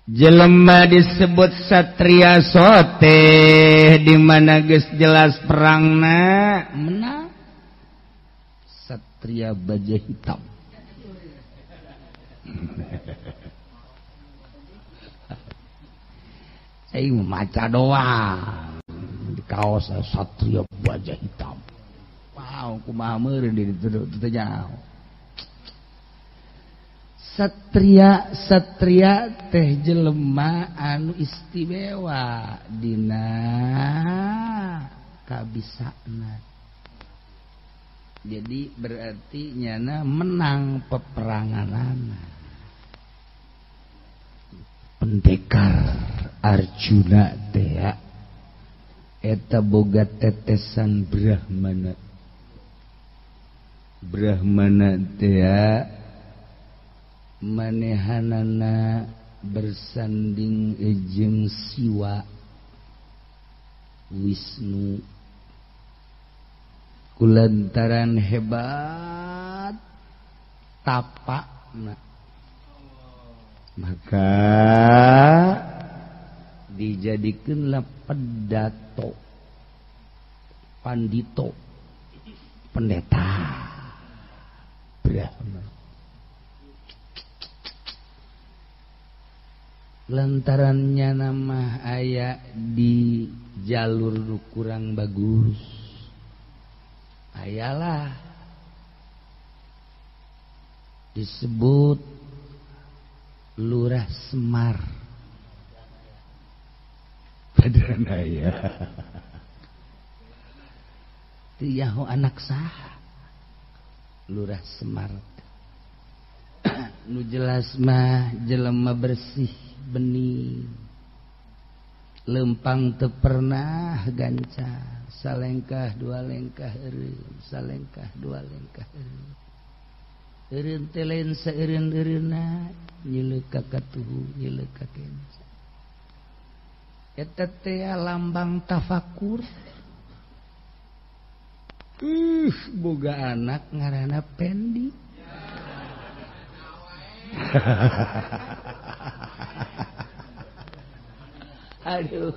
Jelema disebut satria sote di mana geus jelas perangna menang. Satria baja hitam. Aing maca doang di kaos satria baja hitam. Wow, kumaha meureun di ditu teu jauh. Satria satria teh jelema anu istimewa dina kabisana. Jadi berarti nyana menang peperanganana. Pendekar Arjuna teh eta boga tetesan Brahmana. Brahmana teh manehanana bersanding jeung Siwa Wisnu kulantaran hebat tapakna maka dijadikeunlah pedato pandito pendeta Brahma. Lantarannya nama aya di jalur kurang bagus, ayalah disebut Lurah Semar. Padahal aya teu yaho anak saha Lurah Semar. Nu jelas mah jelema bersih bening, lempang teu pernah ganca, salengkah dua lengkah eureun, salengkah dua lengkah eureun. Eureun teh lain saeureun-eureunna, nyileuk ka katuhu, nyileuk ka kenca. Eta teh lambang tafakur. Boga anak ngaranna Pendi. Aduh,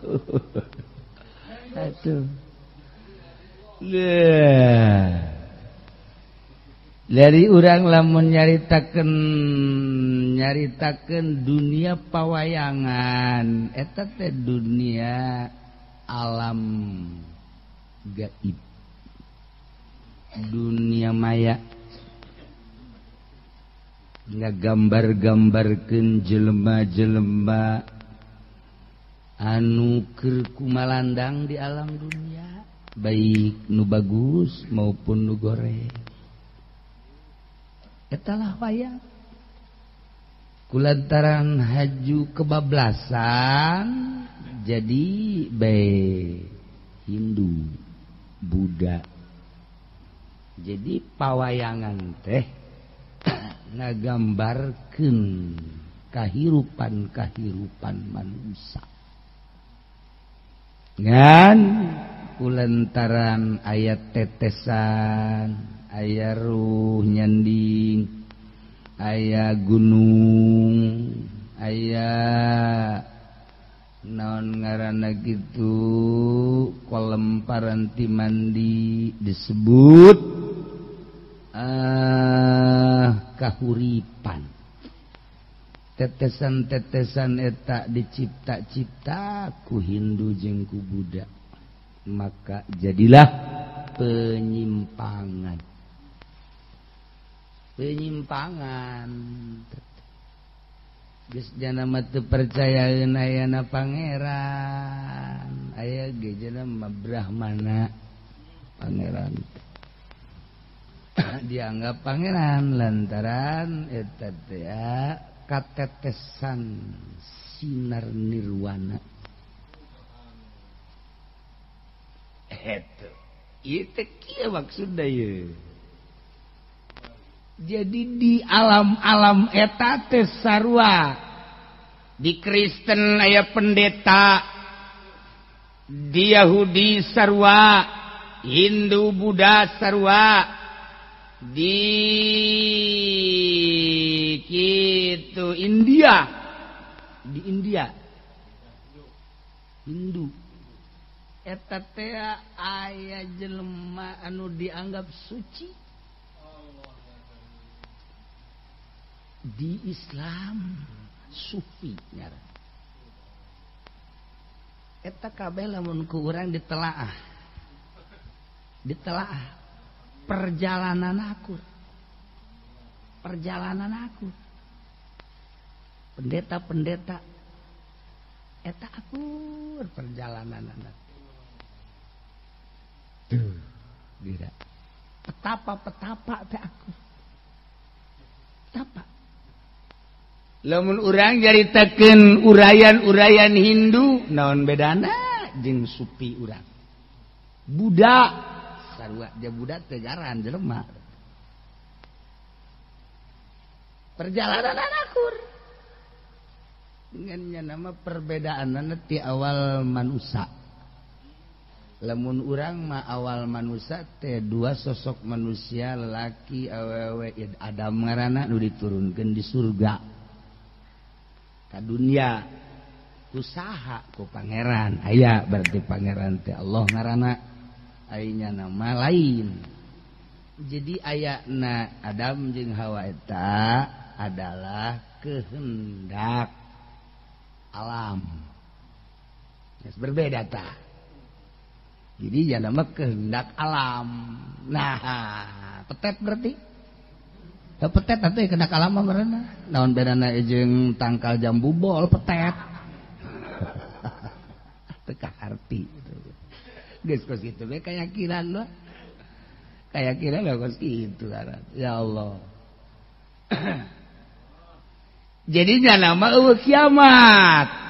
aduh. Dari urang lamun nyaritakeun dunia pawayangan, eta teh dunia alam gaib, dunia maya. Ngagambar-gambarkeun jelema-jelema anu keur kumalandang di alam dunia, baik nu bagus maupun nu goreng. Etalah wayang. Kulantaran haju kebablasan jadi bae Hindu, Buddha. Jadi pawayangan teh ngagambarkeun kahirupan-kahirupan manusia. Ngan kulantaran ayat tetesan, aya ruh nyanding, aya gunung, aya naon ngaranna kitu kolem paranti mandi disebut kahuripan. Tetesan-tetesan eta dicipta-cipta ku Hindu jeung ku Buddha, maka jadilah penyimpangan. Penyimpangan. Geus jana mah teu percayaeun ayana pangeran, aya ge jana mah Brahmana pangeran. Dianggap pangeran lantaran eta teh katetesan sinar nirwana. Eta ieu teh kieu maksudna ieu. Jadi di alam-alam eta teh sarua. Di Kristen aya pendeta, di Yahudi sarua, Hindu Buddha sarua, di kitu India di India. Hindu. Eta teh aya jelema anu dianggap suci. Di Islam sufi ngaran. Eta kabeh lamun ku urang ditelaah. Ditelaah perjalanan akur. Perjalanan akur. Pendeta-pendeta eta akur perjalanan anak. Tuh, tidak. Petapa-petapa teh akur. Petapa. Lamun urang jaritakeun urayan-urayan Hindu, naon bedana jeung supi urang? Buddha sarua dia Buddha teh garan jelema. Perjalanan akur. Ngan nama perbedaanna ti awal manusia. Lamun urang mah awal manusia teh dua sosok manusia lelaki awewe Adam ngaranna nu diturunkeun di surga. Ka dunia usaha ku pangeran aya berarti pangeran teh Allah ngaranna aya nama lain. Jadi ayana Adam jeung Hawa eta adalah kehendak alam. Yes, berbeda tah. Jadi ya nama kehendak alam. Nah, petet berarti. Da petet atuh kehendak alam mah meureunna. Naon bedana jeung tangkal jambu bol petet. Teu kaharti. Geus kos kitu we kayakinan mah. Kayakinan we kos kitu ngaran. Ya Allah. Jadi nama eueuh kiamat.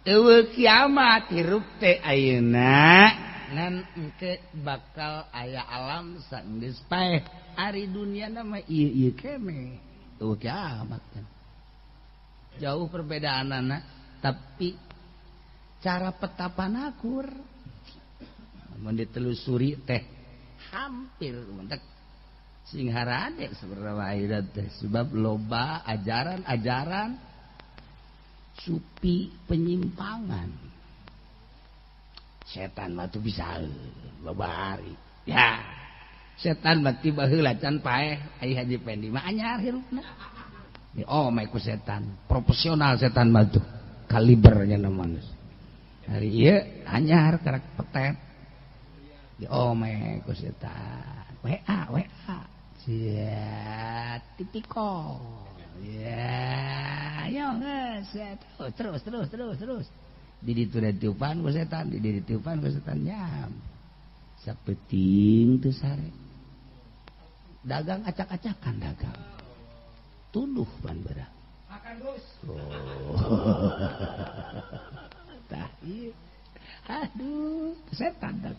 Eueuh kiamat hirup teh ayeuna ngan engke bakal aya alam saenggeus paeh. Ari dunia nama ieu-ieu keneh. Eueuh kiamat kan. Jauh perbedaanana tapi cara petapan akur. Mun ditelusuri teh hampir mentek sing harade sebenarnya akhirat teh sebab loba ajaran-ajaran supi penyimpangan. Setan mah tuh bisa loba hari. Ya, setan mah tiba heula can paeh ai Haji Pendi mah anyar hirupna. Oh, mah ku setan, profesional setan mah tuh kalibernya namanya. Hari ieu anyar karek petet. Di ome ku setan. WA WA. Sia tipiko. Ya, yo geus terus terus terus terus. Di ditu ditiupan ku setan, di ditiupan ku setan nyam. Sapeting teu sare. Dagang acak-acakan dagang. Tunduh ban beurang. Makan terus. Oh. Tah ieu. Aduh, setan dah.